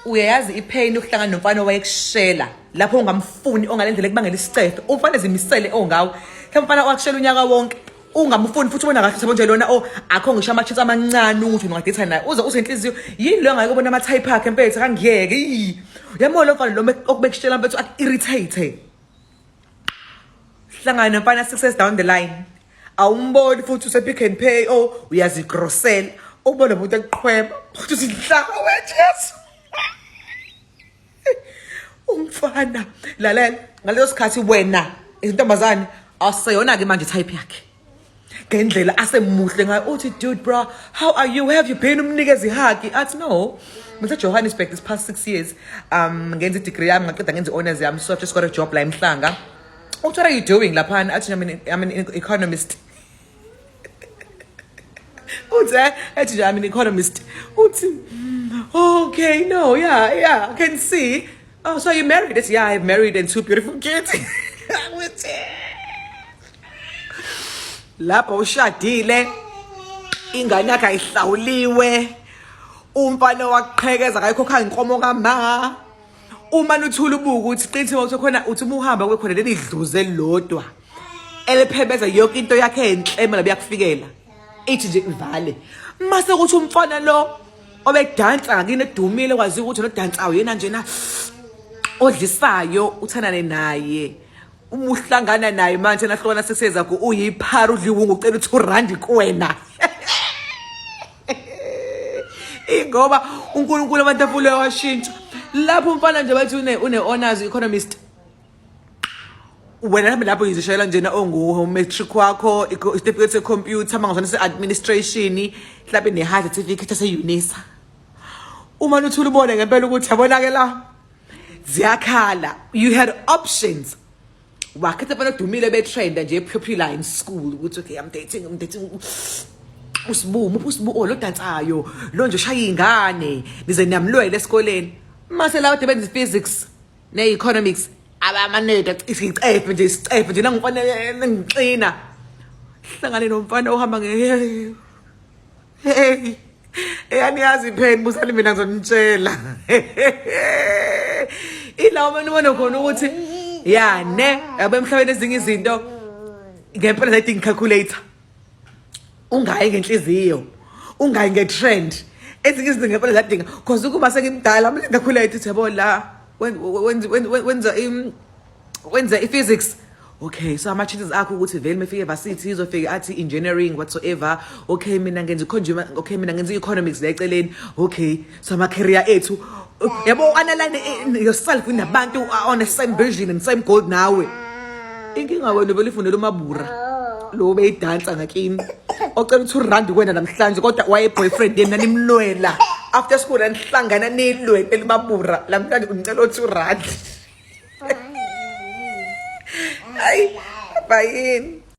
Uyayazi ipain yokuhlangana nomfana owayekushela lapho ungamfuni, ongalendlela ekubangela isicefe. Umfana ezimisele ongawe. Mhlawumbe umfana owakushela unyaka wonke ungamfuni, futhi ubona kahle nje lona, oh, akho ngisho ama-chance amancane ukuthi ungadetha naye, uze usenhliziyo yini leyo ngake ubona ama-type akhe mfethu akangiyeke. Uyabona lo mfana lo okubekushela mfethu aku-irritate. Hlangana nomfana 6 years down the line, awumboni futhi use-Pick and Pay, oh, uyazigrosela, ubone umuntu ekuqhweba futhi uzinhlaka wejesu umfana. Lalela, ngaleso sikhathi wena intombazane awuseyona-ke manje type yakhe ngendlela asemuhle ngayo. Uthi, "Dude, bro, how are you? Where have you been?" Umnikeza i-hug, athi, "No, ngise-Johannesburg this past 6 years, ngenza i-degree yami, ngaqeda ngenza i-honors yami, so I've just got a job la eMhlanga." Uthi, "What are you doing laphana?" Athi, I'm an economist." Uthi, ethi nje, "I'm an economist." Uthi, "Okay, no, yeah, I can see. Oh, so you married?" It's, "Yeah, I'm married and two beautiful kids." Uthi lapho ushadile, ingane yakhe ayihlawuliwe, umfana waqhekeza kayikhokhanga inkomo kama. Uma uthula ubuka ukuthi qiniso ukuthi khona, uthi uma uhamba kube khona leli dluze elilodwa eliphebeza yonke into yakhe enhle manje kuyakufikela, ithi nje ivale. Mase kuthi umfana lo obedansa ngakini edumile, kwaziwa ukuthi nodansayo yena njena odlisayo, uthandane naye, uma uhlangana naye manje nahlukana 6 years ago, uyiphara, udliwe, ucela uthi urandi kuwena, ingoba uNkulunkulu abantu afule washintsha. Lapho umfana nje bathi une honors economist, wena mhlawumbe lapho ngizishayela njena ongu-matric wakho, isitifiketi se-computer, mangazona se-administration, mhlawumbe ne-high certificate ase-UNISA. Uma uthula ubone ngempela ukuthi yabona-ke la ziyakhala, you had options, wakhetha abantu odumile betrenda nje, popular in school, ukuthi okay, I'm dating uSibu, muphi uSibu? Oh, lo dansayo lo nje, ushaya iy'ngane, nize niyamlwela esikoleni. Mase la kade benza i-physics ne-economics, abamaneda isicefe nje, isicefe nje, nangumfana ngixina hlangane nomfana ohamba nge, hey, eyaniyazi ipheni, busani mina ngizonitshela ilawo abantu ubone khona ukuthi ya ne yabo emhlabeni ezinye izinto ngempela zayidinga calculator. Ungayi ngenhliziyo, ungayi nge-trend, ezinye izinto ngempela zadinga, cause ukuba sengimdala mina ngakhula ithi yabo la wenza i-physics, okay, so ama-chances akho ukuthi vele mefike varsity izofika athi engineering whatsoever. Okay, mina ngenza i-consumer, okay, mina ngenza i-economics la eceleni, okay, so ama-career ethu, yabo, analyze yourself nabantu on the same vision and same goal nawe. Inkinga wena vele ifundela umabura lo beyidansa ngakini, ocela ukuthi urandi kwena namhlanje, kodwa waye boyfriend yena nimlwela after school, anihlangana nilwe elimabura, namhlanje ungicela uthi urandi. Hayi, bayini.